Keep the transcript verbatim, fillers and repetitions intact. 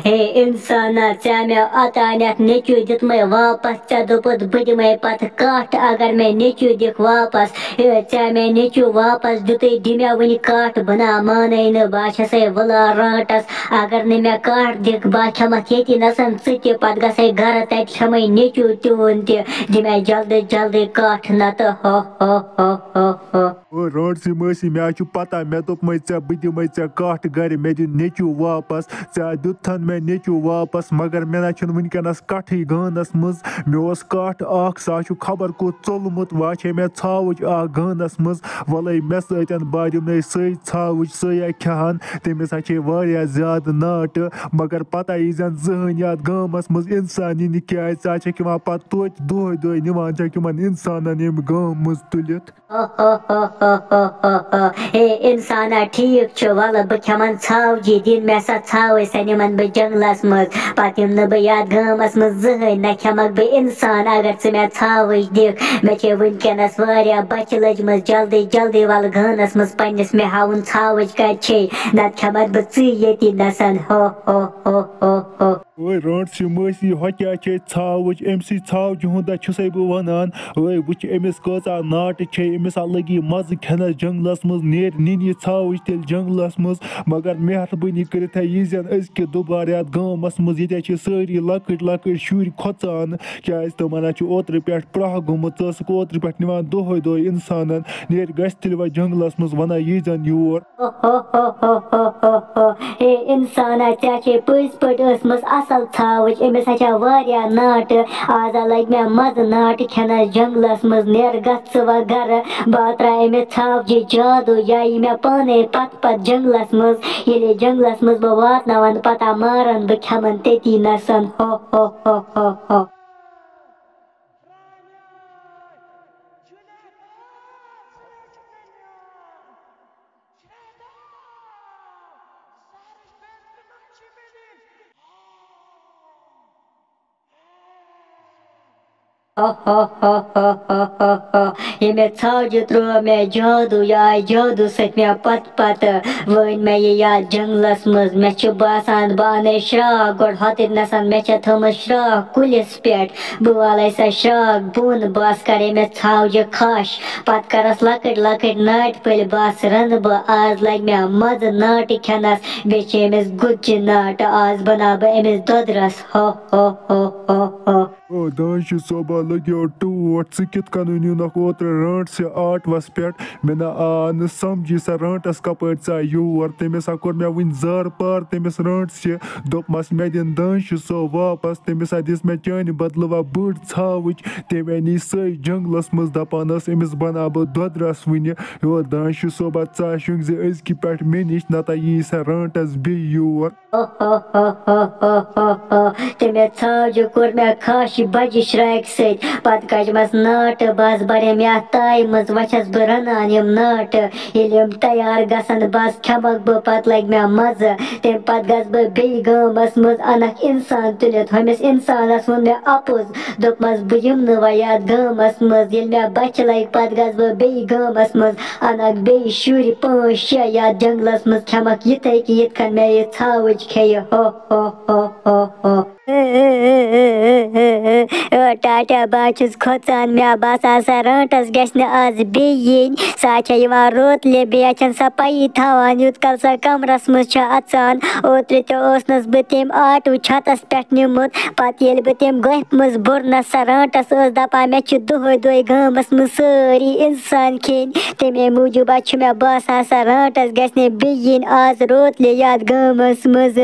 ہے انسانا، ژےٚ مےٚ اوٚتانٮ۪تھ نیٚچوٗ دیُتمَے واپس، ژےٚ دوٚپُتھ بہٕ دِمَے پتہٕ کَٹھ اگر مےٚ نیٚچوٗ دِکھ واپس۔ ہے، ژےٚ مےٚ نیٚچوٗ واپس دیُتُے، دِ مےٚ وٕنہِ کَٹھ، بہٕ نا مانَے نہٕ، بہٕ ہا چھَسَے وٕلان رانٛٹَس۔ اگر نہٕ مےٚ کَٹھ دِکھ، بہٕ ہا کھٮ۪مَتھ ییٚتی نَسَن ژٕ تہِ، پتہٕ گژھَے گَرٕ، تَتہِ کھٮ۪مَے نیٚچوٗ تیوٗن تہِ۔ دِ مےٚ جلدی جلدی کَٹھ، نَتہٕ ہو ہو ہو ہو ہو۔ او رانٛٹسٕے مٲسی، مےٚ ہا چھُ پتہ، مےٚ دوٚپمَے ژےٚ بہٕ دِمَے ژےٚ کَٹھ گَرِ، مےٚ دِ نیٚچوٗ واپس۔ ژےٚ دیُتتھَن مےٚ نیٚچوٗ واپس، مگر مےٚ نہ چھُنہٕ وٕنکٮ۪نَس کَٹھٕے گانَس منٛز۔ مےٚ اوس کَٹھ اَکھ، سُہ ہا چھُ خبر کوٚت ژوٚلمُت، وۄنۍ چھے مےٚ ژھاوٕج اَکھ گانَس منٛز۔ وَلَے مےٚ سۭتۍ بارِم نے سُے ژھاوٕج، سُے ہا کھٮ۪ہَن۔ تٔمِس ہا چھے واریاہ زیادٕ ناٹہٕ، مگر پتہ یی زَن زٕہٕنۍ یَتھ گامَس منٛز اِنسان یی نہٕ، کیٛازِ ژٕ ہا چھَکھ یِوان پتہٕ توتہِ دۄہَے دۄہَے نِوان چھَکھ یِمَن اِنسانَن ییٚمہِ گامہٕ منٛز تُلِتھ۔ ہے انسانا، ٹھیٖک چھُ، وَلہٕ بہٕ کھٮ۪مَن ژھاوجی، دِن مےٚ سۄ ژھاوٕج، سۄ نِمَن بہٕ جنٛگلَس منٛز۔ پَتہٕ یِمہٕ نہٕ بہٕ یَتھ گامَس منٛز زٕہٕنۍ، نہ کھٮ۪مَکھ بہٕ اِنسان اگر ژٕ مےٚ ژھاوٕج دِکھ۔ مےٚ چھے وٕنکٮ۪نَس واریاہ بۄچھِ لٔجمٕژ، جلدی جلدی وَلہٕ گانَس منٛز پنٛنِس، مےٚ ہاوُن ژھاوٕج کَتہِ چھے، نَتہٕ کھٮ۪مَکھ بہٕ ژٕے ییٚتی نَسَن۔ ہو ہو ہو ہو ہو۔ اوے رانٛٹسٕے مٲسی، ہۄ کیٛاہ چھے ژھاوٕج؟ أمۍ سٕے ژھاوجہِ ہُنٛد ہا چھُسَے بہٕ وَنان۔ اوے وٕچھ أمِس کۭژاہ ناٹہٕ چھے، أمِس ہا لٔگی مَزٕ کھٮ۪نَس جنٛگلَس منٛز، نیرِ نِنہِ یہِ ژھاوٕج تیٚلہِ جنٛگلَس منٛز۔ مگر مہربٲنی کٔرِتھ ہا یی زَن أزکہِ دُبارٕ یَتھ گامَس منٛز، ییٚتہِ ہا چھِ سٲری لۄکٕٹۍ لۄکٕٹۍ شُرۍ کھۄژان، کیٛازِ تِمَن ہا چھُ اوترٕ پٮ۪ٹھ پرٛاہ گوٚمُت، ژٕ ٲسٕکھ اوترٕ پٮ۪ٹھ نِوان دۄہَے دۄہَے اِنسانَن، نیرِ گژھِ تیٚلہِ وۄنۍ جنٛگلَس منٛز، وَنان یی زَن یور۔ ہے انسانا، ژےٚ چھے پٔزۍ پٲٹھۍ ٲسمٕژ اصل ژھاوٕج، أمِس ہا چھےٚ واریاہ ناٹہٕ۔ آز ہا لگہِ مےٚ مزٕ ناٹہٕ کھٮ۪نس جنگلس منٛز، نیر گژھ ژٕ وۄنۍ گرٕ، بہٕ ہا ترٛاوٕ أمِس ژھاوجہِ جادو، یا یی مےٚ پانے پتہٕ پتہٕ جنگلس منٛز۔ ییٚلے جنگلس منٛز بہٕ واتناون، پتہٕ ہا مارن بہٕ کھٮ۪من تٔتی نسن۔ ہو ہو ہو ہو ہو۔ ییٚمہِ ژھاوجہِ ترٛوو مےٚ جادوٗ، یہِ آیہِ جادوٗ سۭتۍ مےٚ پتہٕ پتہٕ۔ وٲنۍ مےٚ یہِ یَتھ جنٛگلس منٛز، مےٚ چھُ باسان بہٕ اَنَے شرٛاکھ گۄڈٕ ہۄتٮ۪تھ نَسَن، مےٚ چھےٚ تھٲومٕژ شرٛاکھ کُلِس پٮ۪ٹھ۔ بہٕ والَے سۄ شرٛاکھ بۄن، بہٕ آسہٕ کَرَے مےٚ ژھاوجہِ کھَش، پَتہٕ کَرَس لۄکٕٹۍ لۄکٕٹۍ ناٹہِ پھٔلۍ، بہٕ آسہٕ رَنہٕ بہٕ۔ آز لَگہِ مےٚ مَزٕ ناٹہِ کھٮ۪نَس، بیٚیہِ چھِ أمِس گُتجہِ ناٹہٕ، آز بَناو بہٕ أمِس دۄدرَس۔ ہو ہو ہو ہو ہو۔ او دانشہِ صٲبا، لٔگیو ٹوٹھ، ژٕ کِتھ کٔنۍ نیوٗنکھ اوترٕ رانٛٹسہِ آٹوَس پٮ۪ٹھ؟ مےٚ نہ آو نہٕ سَمجھی سۄ رانٛٹَس کَپٲرۍ ژاے یور۔ تٔمِس ہا کوٚر مےٚ وٕنۍ زارٕ پار تٔمِس رانٛٹسہِ، دوٚپمَس مےٚ دِن دانشہِ صٲب واپَس۔ تٔمِس ہا دِژ مےٚ چانہِ بدلہٕ وۄنۍ بٔڑ ژھاوٕج۔ تٔمۍ اَنی سۄے جنٛگلَس منٛز، دَپان ٲس أمِس بَناو بہٕ دۄدرَس وٕنہِ۔ یور دانشہِ صٲبا، ژٕ ہا شۄنٛگزِ أزکہِ پٮ۪ٹھ مےٚ نِش، نَتہٕ یی سۄ رانٛٹَس بیٚیہِ یور۔ تٔمۍ ژھاوجہِ کوٚر مےٚ کھَش بَجہِ شرٛاکہِ سۭتۍ۔ پَتہٕ کَجمَس ناٹہٕ، بَس بَریم یَتھ تایہِ منٛز، وۄنۍ چھَس بہٕ رَنان یِم ناٹہٕ۔ ییٚلہِ یِم تیار گژھن، بَس کھٮ۪مَکھ بہٕ، پَتہٕ لَگہِ مےٚ مَزٕ۔ تَمہِ پَتہٕ گژھٕ بہٕ بیٚیہِ گامَس منٛز، اَنَکھ اِنسان تُلِتھ۔ ہُمِس اِنسانَس ووٚن مےٚ اَپُز، دوٚپمَس، بہٕ یِمہٕ نہٕ وۄنۍ یَتھ گامَس منٛز۔ ییٚلہِ مےٚ بَچہِ لَگہِ، پَتہٕ گژھٕ بہٕ بیٚیہِ گامَس منٛز، اَنَکھ بیٚیہِ شُرۍ پانٛژھ شےٚ یَتھ جنٛگلَس منٛز، کھٮ۪مَکھ یِتھَے کٔنۍ یِتھ کٔنۍ مےٚ یہِ ژھاوٕج کھیٚیہِ۔ ہو ہو ہو ہو ہو۔ ٹاٹا، بہٕ حظ چھُس کھۄژان، مےٚ باسان سۄ رانٛٹَس گژھِ نہٕ آز بیٚیہِ یِنۍ۔ سۄ چھےٚ یِوان روتلہِ، بیٚیہِ چھَنہٕ سۄ پَیی تھاوان یوٗت کال سۄ کَمرَس منٛز چھےٚ اَژان۔ اوترٕ تہِ اوسنَس بہٕ تٔمۍ آٹوٗ چھَتَس پٮ۪ٹھ نیوٗمُت۔ پَتہٕ ییٚلہِ بہٕ تٔمۍ گۄپھِ منٛز بوٚرنَس سۄ رانٛٹَس، ٲس دَپان، مےٚ چھِ دۄہَے دۄہَے گامَس منٛز سٲری اِنسان کھیٚنۍ۔ تَمے موٗجوٗب حظ چھُ مےٚ باسان، سۄ رانٛٹَس گژھِ نہٕ بیٚیہِ یِنۍ آز روتلہِ یَتھ گامَس منٛز۔